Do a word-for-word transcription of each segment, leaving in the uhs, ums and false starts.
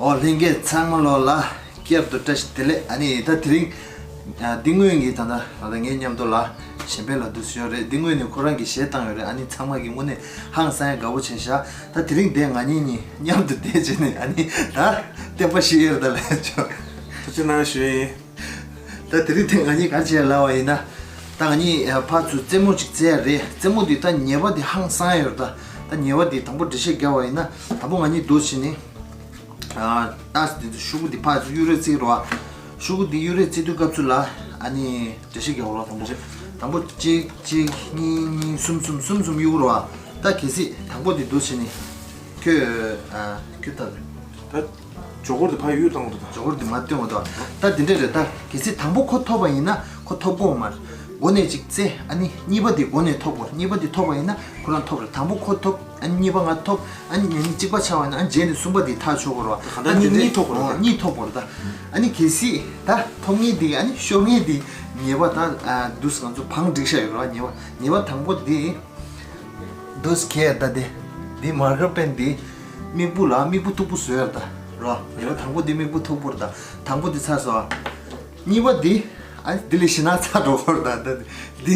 ཨོ་ལྷན་རྒྱས་ཚང་མ་ལོ་ལ་བསྐྱར་དུ་བཀྲ་ཤིས་བདེ་ལེགས། ཨ་ནི་ད་དེ་རིང་ཨ་འདི་སྔོན་གྱི་ད་ལྟ་ད་ལྟ་ངའི་མཉམ་དུ་ལ་གཞན་ཕན་ལ་འདུག་ཡོད་རེད། འདི་སྔོན་ནས་ཁོ་རང་གིས་གཞས་བཏང་ཡོད་རེད། ཨ་ནི་ཚང་མ་གིས་དངོས་གནས་ཧང་སང་ཡ་དགའ་པོ་བྱས་ཤག་ད་དེ་རིང་དེ་ང་གཉིས་གཉིས་མཉམ་དུ་བསྡད་བྱས་ནས་ཨ་ནི་ད་བསྟན་པ་ཤེས་ཡོད་རེད་ད་ལས་ཆོག་ཐུགས་རྗེ་གནང་ཞུ་ཡིན། ད་དེ་རིང་དེ་ང་གཉིས་ག་རེ་བྱས་ལབ་པ་ཡིན་ན། ད་ང་གཉིས་ཕར་ཚུར་རྩེད་མོ་ཅིག་རྩེ་ཡ་རེད། རྩེད་མོ་འདི་ད་ཉེས་པ་འདི་ཧང་སང་ཡ་ཡོད་རེད། ད་ད་ཉེས་པ་འདི་དང་པོ་འགྲེལ་བཤད་རྒྱག་པ་ཡིན་ན། དང་པོ་ང་གཉིས་འདུག་བྱས་ནས། ཨ་ཏཱས་འདི་ཚོ་ཤོག་བུ་འདི་ཕར་ཚུར་གཡུག་རེས་རྩེ་རོ། ཤོག་བུ་འདི་གཡུག་རེས་རྩེ་དུས་སྐབས་སུ་ལ་ཨ་ནི་འགྲེལ་བཤད་རྒྱག་རོ། དང་པོ་དང་པོ་གཅིག་གཅིག་གཉིས་གཉིས་གསུམ་གསུམ་གསུམ་གསུམ་གཡུག་རོ། ད་གལ་སྲིད་དང་པོ་འདི་འདུག་བྱས་ནས་ཁྱོད་ཨ་ཁྱོད་ད། ད་ཇོ་སྒོར་དེ་ཕར་གཡུག་བཏང་བ་དང་། ཇོ་སྒོར་དེ་མར་བཏོན་བ་དང་། ད་དེ་འདྲ་རེད། ད་གལ་སྲིད་དང་པོ་ཁོ་ཐོབ་པ་ཡིན་ན་ཁོ་ཐོབ་གོ་མ་རེད། མགོ་ནས་ཅིག་རྩེ། ཨ་ནི་གཉིས་པ་དེ་མགོ་ནས་ཐོབ་དགོས། གཉིས་པ་དེ་ཐོབ་པ་ཡིན་ན་ཁོ་རང་ཐོབ་རེད། དང་པོ་ཁོ་ཐོབ། ཨ་ནི་གཉིས་པ་ང་ཐོབ། ཨ་ནི་ཉིན་གཅིག་པ་ཆགས་པ་ཡིན་ན་ཨ་ནི་རྗེས་ནས་གསུམ་པ་དེ་ཐག་ཆོད་དགོས་རེད་བ། ད་ག་ད་གཉིས་གཉིས་ཐོབ་དགོས་རེད། གཉིས་ཐོབ་དགོས་རེད། ད་ཨ་ནི་གལ་སྲིད་ད་ཐོབ་མཁན་དེ་ཨ་ནི་ཤོར་མཁན་དེ་ཉེས་པ་ད་ཨ་འདུག་སེ་ང་ཚོ་བང་བསྒྲིགས་བཞག་ཡོད་རེད་བ། ཉེས་པ་ཉེས་པ་དང་པོ་དེ། འདུག་སེ་ད་དེ། འདི་མར་ཀར་པེན་འདི་མིག་སྤུ་ལ་མིག་སྤུ་མཐུག་པོ་བཟོས་ཡོད་རེད་ད། རོ། ཡོད། དང་པོ་འདི་མིག་སྤུ་མཐུག་པོ་རེད་ད། དང་པོ་འདི་ཚར་སོང་། གཉིས་པ་འདི་ཨ་འདི་ལས་ཞེ་ན་ཚ་འགྲོ་གི་རེད་ད། ད་འདི་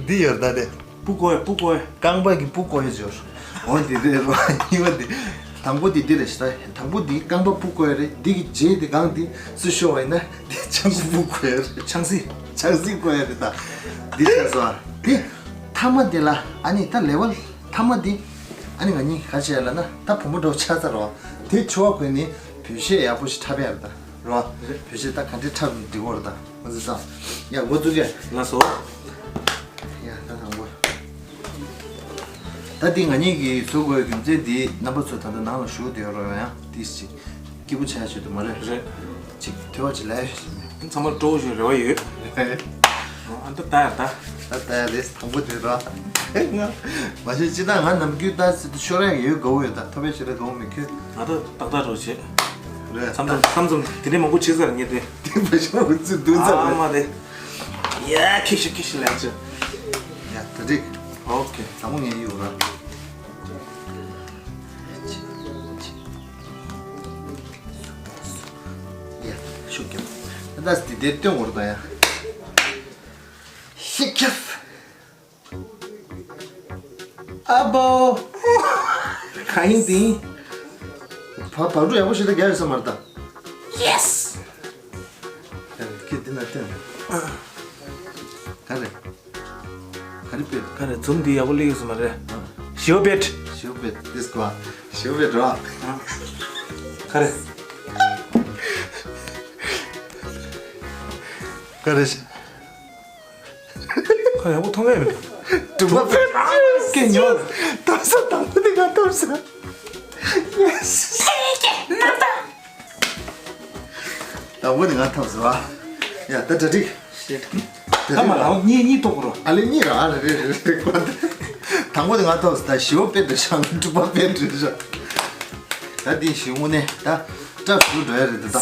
འདི་ཡོད་རེད་ད་དེ། སྤུ་བཀོག་ཡ། སྤུ་བཀོག་ཡ། རྐང་པ་གི་སྤུ་བཀོག་ཡ་ཅིག་ཡོད་རེད། འོ་འདི་རེད་རོ། གཉིས་པ་འདི། དང་པོ་འདི་འདི་རེད་ཤག་ད་དང་པོ་འདི་རྐང་པ་སྤུ་བཀོག་ཡ་རེད། འདི་གི་རྗེས་འདི་སྒང་འདི་སུ་ཤོར་བ་ཡིན་ན་འདི་ཆང་སྤུ་བཀོག་ཡ་རེད། ཆང་སྲིད། ཆང་སྲིད་བཀོག་ཡ་རེད་ད། འདི་ཚར་སོང་། འདི། མཐའ་མ་དེ་ལ་ཨ་ནི་ད་ལེ་ཝལ་མཐའ་མ་དེ། ཨ་ནི་ང་གཉིས་ག་རེ་བྱས་ལབ་ན་ད་བུ་མོ་འདྲ་བོ་ཆགས་ཚར་རོ། དེ་ཆུ་བ་གོན་ནས་བོད་གཞས་ཡག་པོ་ཞིག་འཁྲབ་ཡ་རེད་ད། རོ། བོད་གཞས་ད་ག་འདྲས་འཁྲབ་ན་འགྲིག་གོ་རེད་ད། ང་ཚོ་ད་ཡ་འགོ་འཛུགས་ཡ། ལགས་སོ། ཡ་ད་དང་པོ། ད་འདི་ང་གཉིས་ཀྱིས་བཟོ་དགོས་རྒྱུ་མཚན་འདི་རྣམ་པ་ཚོ་ད་ལྟ་ནང་ལ་བཞུགས་བསྡད་ཡོད་རོ། ཡང་འདི་ཞིག་སྐྱིད་པོ་ཆགས་ཆོད་དུ་མ་རེད། རེད། ཅིག་ཐོས་པ་ཅིག་ལས་ཡོད་ཞིག་མེད། ཚང་མ་སྤྲོ་བོ་ཞིག་རེ་བ་ཡོད། རེད། ཨ་ད་ད་ཡ་ད། ད་ད་ཡ་རེད། དང་པོ་དེ་ར། ང་མ་ཤེས་ཅི་ད་ང་ནམ་རྒྱུན་ད་ཤོར་ཡ་ཡོད་དགའ་བོ་ཡོད་ད། ཐོབ་པའི་ཕྱིར་ར་དགའ་བོ་མེད་ཁྱོད། ང་ད་ཏག་ཏག་རོ་བྱེད། རེད། མཚམས་མཚམས་མཚམས་མཚམས་དེ་འདྲའི་མང་པོ་བྱེད་ས་རེད་ངས་དེ། དེ་མ་ཤོར་བ་ཚུར་བསྡུ་ཚར་ཨ་རེད། མ་རེད། ཡ་ཁྱི་ཤི་ཁྱི་ཤི་ལན་ཅི། ཡ་ད་འགྲིག་ཨོ་ཁེ། དང་པོ་ངས་ཡོད་ར། ཡ། ཤུགས་རྒྱབ། ད་ལྟ་དེ་དེར་སྟོན་འོར་དང་ཡ། ཤི་ཁྱབ། ཨ་བོ། གང་ཡིན་དེ། བ་བག་འགྲོ་ཡག་པོ་ཞིག་ད་རྒྱག་ཡོད་ས་མ་རེད་ད། ཡེ་སི། ཡ་ཁྱེད་འདི་ན་སྟོན། ག་རེ། ག་རེ་པེད། ག་རེ་འཛུམ་འདི་ཡག་པོ་སླེབས་ཡོད་ས་མ་རེད། ཞི་བ་པེད། ཞི་བ་པེད་དིས་ཀོ། ཞི་བ་པེད་རོ། ག་རེ། ག་རེ། ག་རེ་ཡག་པོ་མཐོང་ཡས་མེད། དྲུག་པ་པེད། སྐད་ཉོ། ཐོབ་སོང་། དང་པོ་དེ་ང་ཐོབ་སོང་། ཡེ་སི། དང་པོ་ནི་ང་ཐོབ་སོང་ཨ། ཡ་ད་གྲ་སྒྲིག་ད་མ་ལའོ་གཉིས་གཉིས་ཐོབ་རོ། ཨ་ལེ་གཉིས་ར་ཨ་ལེ་རེད་རེད་རེད། དང་པོ་ནི་ང་ཐོབ་སོང་། ད་ཞི་བ་དཔེ་འདྲ་ཤག་དྲུག་པ་དཔེ་འདྲ་ཤག་ད་འདི་ཞི་དངོས་གནས་ད་སྐྲ་ཞུ་འགྲོ་ཡ་རེད་ད། བ་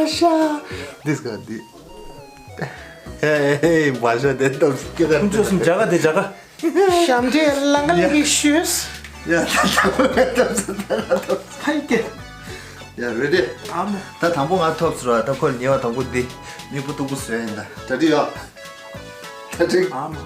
ཤ། འདི་སྐད་འདི། ཧེ་ཧེ། བ་ཤ་འདི་ལྟ་བུ་སྐད་ཁུངས་ཆོས་གསུམ་རྒྱ་གར་དེ་རྒྱ་གར། ཞབས་འདྲེན་ལང་ལང་གི་ཤོས། ཡ་ད་ད་ད་ད་ད། ཧའི་ཀེ། ཡ་རེ་ཌི། ཨ་མ། ད་དང་པོ་ང་ཐོབ་སོང་ར། ད་ཁོ་ཉེ་བ་དང་པོ་འདི་མིག་སྤུ་མཐུག་པོ་བཟོས་ཡིན་ད། གྲ་སྒྲིག་ཡོད། གྲ་སྒྲིག་ཨ་མ།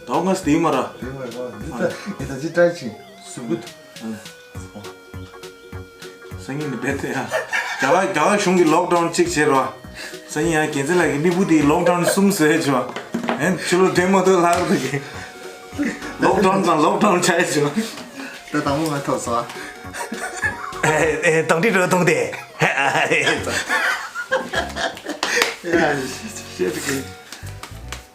ད་ང་སྟེ་མ་ར། འདི་ད་འདི་ད་ཅི་ཏྲའི་ཆི་སུ་གུད། སང་ཉིན་ནི་བེད་དེ་ཡ། རྒྱ་གར་རྒྱ་གར་གཞུང་གི་ལོག་ཌའུན་གཅིག་བྱས་རོ། སང་ཉིན་ཡང་རྒྱལ་མཚན་ལགས་ཀྱི་མིག་སྤུ་དེ་ལོག་ཌའུན་གསུམ་བཟོས་བྱས། ཨེ་ཕྱི་ལོགས་འགྲེམས་མ་ཐུབ་ལྷག་རེད་གི། ལོག་ཌའུན་དང་ལོག་ཌའུན་བྱས་བྱས། ད་དང་པོ་ང་ཐོབ་སོང་། ཨེ་ཨེ་དང་ཏི་རོ་ཐོང་དེ། ཡ་ཤེས་གི།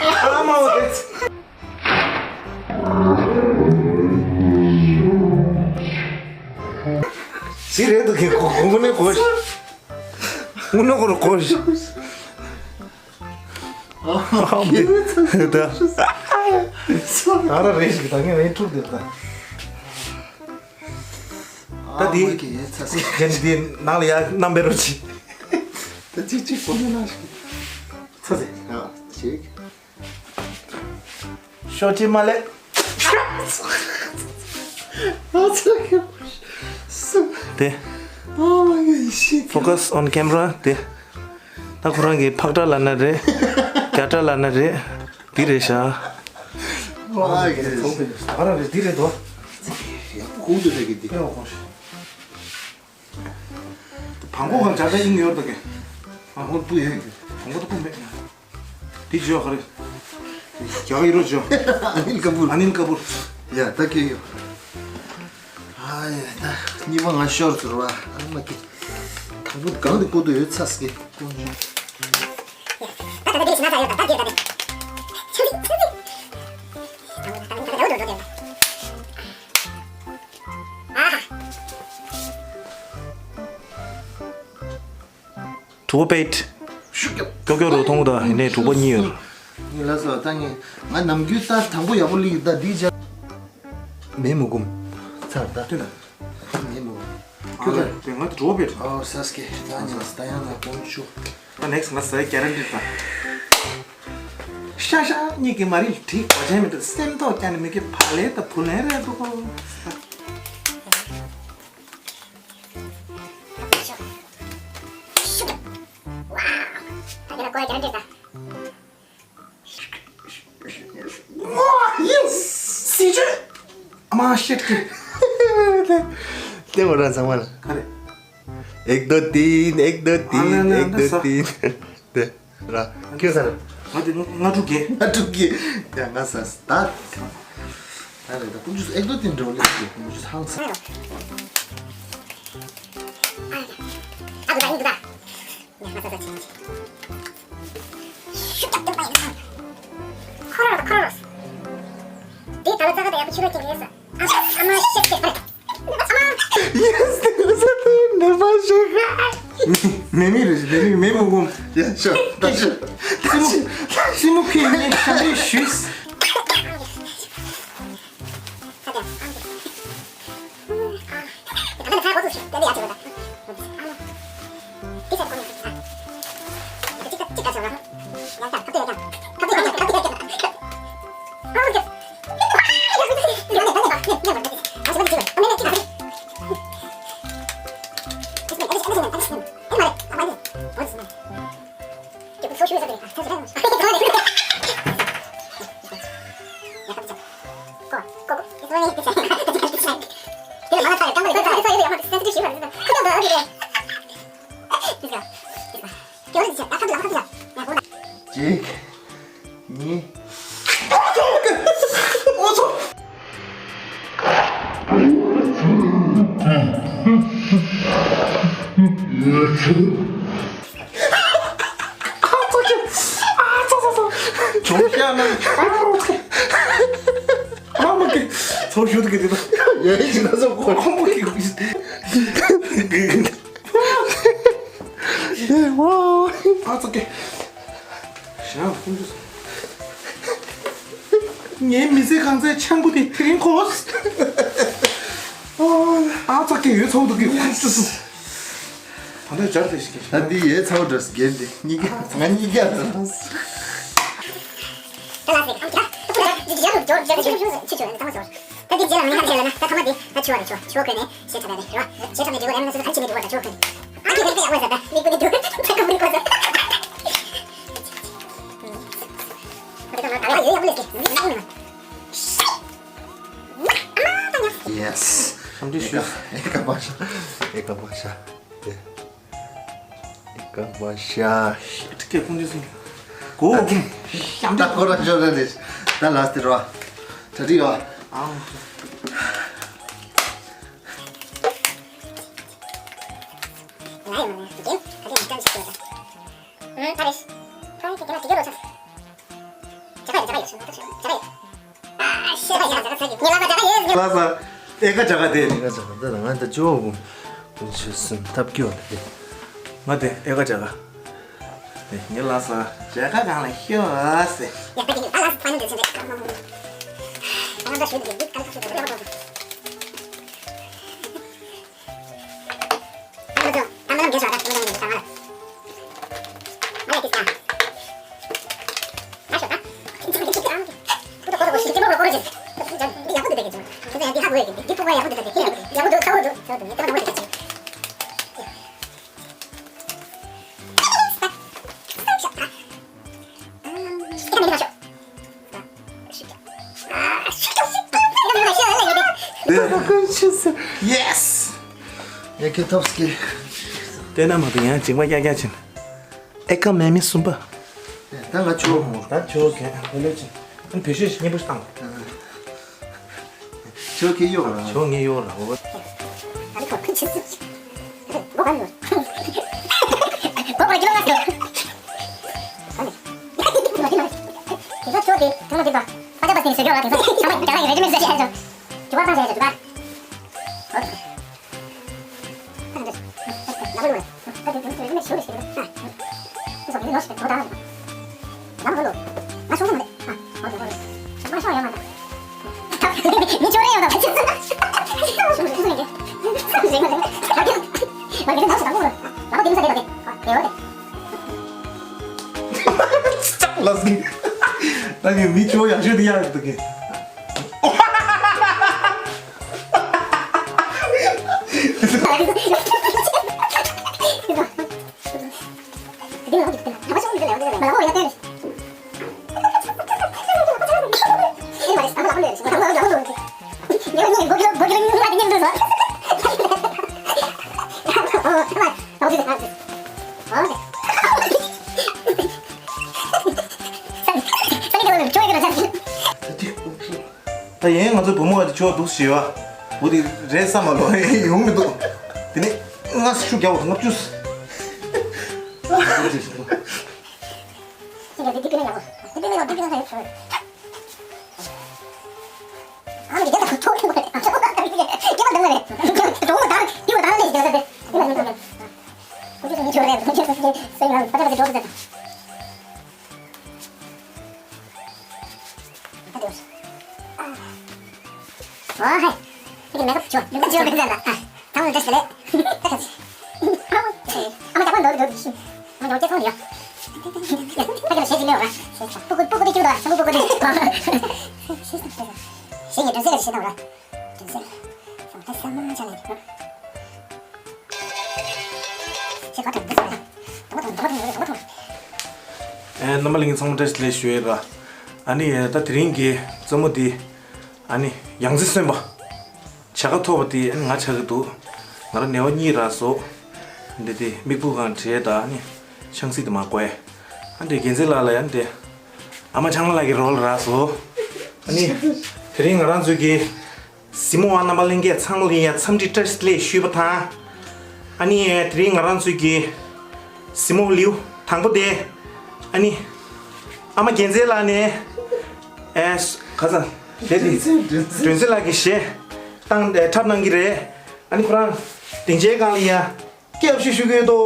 ཨ་མ་འོ་དེ། ཟི་རེད་འདུག་གི་གོ་གོ་ནས་གོ། དངོས་གནས་ཁོ་རང་གོ་ཤི། ཨ་མ་ད། ཨ་ར་རེ་ཞིག་ད་ངས་རེ་ཐུག་དེ་ད། ད་དེ་ཨ་མ་གི་ཚ་སི། གན་དེ་ནང་ལ་ཡ་རྣམ་པའི་རོ་ཅི། ད་ཅིག་ཅིག་གོ་ནས་ན་ཞིག་ཚ་སི། ཨ་ཅིག་ཤོ་ཅི་མ་ལེ། དེ། Focus on camera དེ། ད་ཁོ་རང་གི་ཕག་སྐྲ་ལབ་ན་རེད། རྒྱ་སྐྲ་ལབ་ན་རེད། འདི་རེད་ཤག་ཁོ་རང་རེད་འདི་རེད་དོ། ཁུག་ཏུ་རེད་གི་འདི། དཔེ་བ་ཁོང་ཞིག་བང་གོ་གང་ཇ་ད་ཨིན་ཡོར་ད་གེ། ཨ་ཧོ་པུ་ཡོད་གི། བང་གོ་ད་པུ་མེད། དེ་ཇོ་ཧ་རེ། རྒྱ་གི་རོ་ཇོ། ཨ་ནིལ་ཀ་པུར། ཨ་ནིལ་ཀ་པུར། ཡ་ད་གེ་ཡོ། ཨ་ཡ་ད་གཉིས་པ་ང་ཤོར་ཟེར་བ་ཨ་མ་གི། དང་པོ་གང་དུ་བཀོད་དུ་ཡོད་ཚ་སི་གི། དྲུག་པ་པེད། ཤུགས་རྒྱབ། ཀྱོག་ཀྱོག་རུ་མཐོང་གི་ད་ཡིན་ནའི་དྲུག་པ་གཉིས་ཡོད། ངས་ལ་སོ་ད་ངས་ང་ནམ་རྒྱུན་ད་དང་པོ་ཡག་པོ་ལི་ད་འདི་ཇ། མེ་མུ་གུམ། ཚར་ད། ལྟོས་ད། མེ་མུ་གུམ། ཨ་ལ་དེ་ང་དྲུག་པ་པེད། ཨོ་ས་སི་ཀེ་ད་ངས་ད་ཡང་ང་དགོངས་ཆུ། ད་next ང་ཟ་རྒྱ་ར་འདྲི་ད། ཤ་ཤ་གཉིས་ཀྱི་མ་རིག་བྲིས་གོ་ཆེན་མི་འདུག་སེམས་ཐོག་ཀྱང་ནི་མི་གི་བག་ལེབ་དང་བུ་ལོན་རེད་འདུག་གོ། ཡེས། སི་ཅི། མ་ཤེད་ཀི། ལྟད་མོ་ར་ཚང་མ་ལ། ག་རེ། एक दो तीन एक दो तीन एक दो तीन དེ་ར། ཁྱོད་ས་ར། ང་དེ་ང་དྲུག་གེ། ང་དྲུག་གེ། དེ་ང་ས་ད། ད་རེད་ད་ཀུན་ཆུ་एक दो तीन འགྲོ་ལེ་ཀུན་ཆུ་ཧང་ས། ཨ་དུ་ད་ཡིན་དུ་ད། ཡ་ང་ས་ད་ཅི་ཅི། ཁོ་རང་ཁོ་རང་། དེ་ད་ལོ་རྩ་ཁ་དང་ཡག་པོ་ཁྱི་རོ་ཁྱི་རེད་ཟེར། ཨ་ཨ་མ་ཤེས་ཀྱི་རེད། ཨ་མ། Yes, this is a thing. ནེ་པ་ཞིག་མེ་མེ་རེད། མེ་མེ་མེ་མོ་གོམ། Yeah, sure. That's it. སྲིན་མོ་སྲིན་མོ་ཁྱོད་ངས་ཞབས་འདྲེན་ཞུས། གཅིག་གཉིས། ཨ་ཙི་ཙི། ཨ་ཙི་ཙི་ཙི། ཅུང་ཤ་ན། ཨ་ཙི། ཨ་མ་ཀི། ཚོ་ཞུ་དུ་ཀི་དེ་དང་། ཡ་ཡི་ཅི་ན་ཚོ་ཁོ་ཁོ་མོ་ཀི་ཀི། ཨ་ཙི་ཀི། ཞང་ཁོང་ཚོ། ངའི་མི་ཚེ་གང་ཚེ་ཆང་བུ་དེ་དེ་རིང་ཁོ། ཨ་ཙི་ཀི་ཡོད་ཚོགས་འདུག་གི་ཁོང་ཚོ། ད་ལྟ་སྦྱར་དེ་ཞིག་གི། ད་འདི་ཡའི་ཚ་བོ་འདྲ་སི་རྒྱན་དེ་གཉིས་ཀ་ང་གཉིས་ཀ་ད། ད་འདི་རྗེས་ལ་མི་ཧ་ལས་ལ་ན་ད་ཐ་མ་འདི་ད་ཆུ་བ་རེད་ཆུ་བ་ཆུ་བ་བཀོད་ནས་ཞེ་ཁྲ་ད་རེད་རེད་བ། ཞེ་ཁྲ་ནས་འགྲིག་གོ་ཡང་ན་ཚོད་ད་ཁྱི་མི་འགྲིག་གོ་ད་ཆུ་བ་བཀོད་ནས། ཨ་ཁྱི་རེད་ཀ་ཡག་པོ་ཟེར་ད་མི་ཀུན་ནི་འགྲིག་ད་ཀུན་ནི་གོ་ཟེར། ད་ཡོད་ཡག་པོ་ལས་ཀྱི་མི་ནག་ཡིན་ནི་མ། Yes. ཨེ་ཀ་ཨེ་ཀ་བ་ཤ། ཨེ་ཀ་བ་ཤ། ཨེ་ཀ་བ་ཤ། ཤིཊ་ཀེ་ཁུང་ཅི་སིང་། གོ་ཁུང་། ཤམ་ད་ཁོ་ར་ཇོ་ར་རེ། ད་ལ་སྟེ་རོ། ད་རི་ཡོ། ཨང་། ང་ཡོང་ནས་དེ་ད་དེ་ཡང་ཅན་ཞིག་ཡོད་ད། ཨུམ་ད་རེ། ད་རེ་དེ་ན་དེ་ག་རོ་ཆགས། ཇ་ག་ཡོད་ཇ་ག་ཡོད་ཇ་ག་ཡོད། ལ་ས་ཨེ་ཀ་ཇ་ག་དེ། ཨེ་ཀ་ཇ་ག་དེ་ལ་ང་ད་ཅོ་བུ་ཆུ་སུན་ཐབ་ཀྱོ་དེ། ང་དེ་ཨེ་ཀ་ཇ་ག་དེ་ཉི་ལ་ས་ཇ་ག་གང་ལ་ཤོ་སེ། ཡ་ད་གི་ཨ་ལ་ས་ཕ་ནི་དེ་ཆེན་དེ་ཁ་མ་མོ། ང་ད་ཞུ་དེ་དེ་ཁ་ཁ་ཤུ་དེ་ཁ་མ་མོ། Yes. ཡ་ཁྱོད་ཐོབ་སྐྱེ། དེ་ན་མ་དུ་ཡང་ཇིང་བ་ཡ་ཡ་ཆེན། ཨེ་ཀ་མེ་མི་གསུམ་པ། ད་ང་ཆོ་མོ། ད་ཆོ་གན་བེ་ལེ་ཆེན། ཨན་བེ་ཤེ་ཤི་ཉེ་པོ་ཤི་ཏང་། ཆོ་གི་ཡོ་ར། ཆོ་ངི་ཡོ་ར་འོ། ཨ་ནི་ཁོ་ཁུ་ཆི་སི། གོ་ག་ཡོ། གོ་ག་ཡོ་ལ་སོ། ཨ་ནི། དེ་ཚོ་ཆོ་དེ་ཐང་དེ་པ། ཨ་ཅག་པ་སྟེང་ཞོ་ཡོ་ལ་དེ་ཚོ་ཚང་མ་རྒྱ་ལ་ཡི་རེ་ཇི་མེན་ཟེར་ཆེ་ཨ་ཅག་ཇུ་བ་ཚང་ཟེར་ཇུ་བ། ལ་སི་ད་ངས་མི་ཆོ་ཡག་ཤོས་དེ་ཡག་འདུག་གི། ད་ཡིན་ང་ཚོའི་བུ་མོ་བ་དེ་ཁྱོད་འདུག་ཞེས་བ། འོ་དེ་རེད་བསམ་མ་ལོ་ཡོང་མི་འདུག་དེ་ནས་ལྔ་བཅུ་བརྒྱ་བ་ལྔ་བཅུ། ཨ་ཧེ། ཁྱེད་ཀྱི་མེག་ཨབ་བྱོས། ལུག་ལྡུམ་བྱོས་རེད་ཟེར་ལ། ཨ། ཚང་མ་འདྲ་ཞིག་ལས། ཨ་མ་ད་ཁོ་འདོར་འདོར་ཞིག་ཨ་མ་འདོར་ཅེས་ཚང་ཡོད། ཁྱེད་ཀྱི་ཞེ་ཅིག་མེད་ར། ཞེ་ཅིག་པུ་ཀུ་པུ་ཀུ་དེ་ཁྱེར་འདུག་ཨ། ཤམ་བུ་པུ་ཀུ་དེ། ཞེ་ཡི་སྒྲོན་གསལ་ལ་ཞེ་དང་ར། སྒྲོན་གསལ། ད་ས་མ་ཆ་ལ། ཞེ་ག་དང་འདི་ཚོ་རེད། དང་པོ་དང་དང་པོ་དང་དང་པོ་དང་། ཨེ། རྣམ་པ་ལྷན་རྒྱས་ཚང་མ་བཀྲ་ཤིས་བདེ་ལེགས་ཞུ་ཡས་ར། ཨ་ནི་ད་དེ་རིང་གི་རྩེད་མོ་འདི། ཨ་ནི་ཡང་རྩེ་སོན་པ། བྱ་དགའ་ཐོབ་པ་དེ་ཨ་ནི་ང་ཆགས་ཀྱི་འདུག་ང་རང་ནེ་བ་གཉིས་རག་སོང་། འདི་དེ་མིག་སྤུ་གང་བྲིས་དང་ཨ་ནི་ཆང་སྲིད་དེ་མ་བགོས། ཨ་འདི་རྒྱལ་མཚན་ལགས་ལ་ཡང་དེ་ཨ་མ་ཆང་མ་ལགས་ཀྱི་རོལ་རག་སོང་། ཨ་ནི་དེ་རིང་ང་རང་ཚོའི་གི་གཟིགས་མོ་བ་རྣམ་པ་ལྷན་རྒྱས་ཚང་མ་ལ་ཡང་འཚམས་འདྲི་བཀྲ་ཤིས་བདེ་ལེགས་ཞུས་པ་དང་། ཨ་ནི་དེ་རིང་ང་རང་ཚོའི་གི་གཟིགས་མོ་ལེའུ་དང་པོ་དེ། ཨ་ནི་ཨ་མ་རྒྱལ་མཚན་ལགས་ནས། ཨེ། ག་ས། དེ་དེ་སྒྲོན་གསལ་ལགས་ཀྱི་གཞས་བཏང་འཁྲབ་གནང་གི་རེད། ཨ་ནི་ཁོ་རང་སྡིངས་ཆའི་སྒང་ལ་ཡ་སྐྱབས་ཞུ་ཞུ་གི་ཡོད་དོ།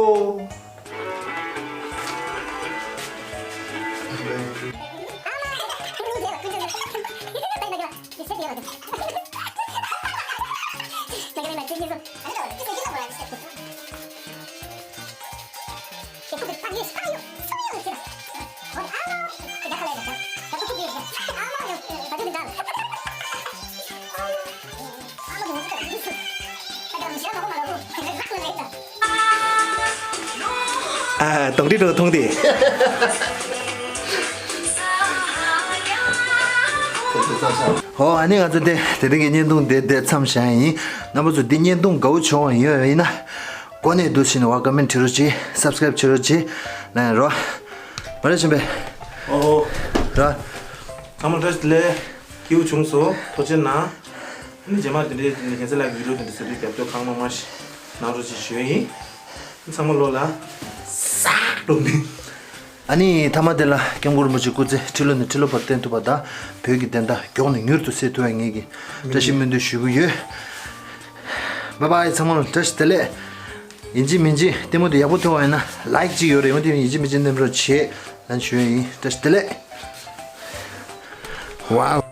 ཨ། གདོང་འདྲེ་འགྲོ་མཐོང་དེ། ཧོ། ཨ་ནི་ང་ཚོ་དེ་དེ་རིང་གི་བརྙན་ཐུང་དེ་དེ་མཚམས་བཞག་ཡིན། རྣམ་པ་ཚོ་འདི་བརྙན་ཐུང་དགའ་བོ་བྱུང་བ་ཡོད་ཡིན་ན། ཀོ་ནས་འདུག་ཕྱིན་ནས་བ་ཀ་མེན་བྲིས་རོགས་གྱིས། སབ་སི་ཀ་རེབ་བྱེད་རོགས་གྱིས། ལན་རོ། བ་རེ་ཆེན་པོ། ཨོ་ཧོ། ར། ཚང་མ་བཀྲ་ཤིས་བདེ་ལེགས། སྐྱིད་པོ་བྱུང་སོང་། ཐུགས་རྗེ་གནང་། ཨ་ནི་རྗེས་མ་དེ་འདྲའི་རྒྱལ་མཚན་ལགས་ཀྱི་བི་ཌིའོ་དེ་འདྲ་བཟོ་དུས་རྒྱབ་སྐྱོར་གང་མང་མང་ཞིག་གནང་རོགས་ཞེས་ཞུ་ཡ་ཡིན། ཚང་མ་བློ་ལ་ཟ་འགྲོ་མི། ཨ་ནི་མཐའ་མ་དེ་ལ་སྐྱབས་མགོན་རིན་པོ་ཆེ་སྐུ་ཚེ་ཁྲི་ལོ་ནས་ཁྲི་ལོ་བར་བརྟན་ཐུབ་པ་དང་། བོད་ཀྱི་བདེན་མཐའ་མགྱོགས་ནས་མྱུར་དུ་གསལ་ཐུབ་པའི་ངེད་ཀྱིས་བཀྲ་ཤིས་སྨོན་འདུན་ཞུ་གི་ཡོད། བཱའི་བཱའི། ཚང་མ་ལ་བཀྲ་ཤིས་བདེ་ལེགས། ཡིན་གཅིག་མིན་གཅིག་ལྟད་མོ་དེ་ཡག་པོ་ཐོན་པ་ཡིན་ན་ལའིཀ་གཅིག་ཡོད་རེད། འོན་ཏེ་ཡིན་གཅིག་མིན་གཅིག་མནན་རོགས་བྱེད་ལན་ཞུ་ཡ་ཡིན། བཀྲ་ཤིས་བདེ་ལེགས། ཝའོ།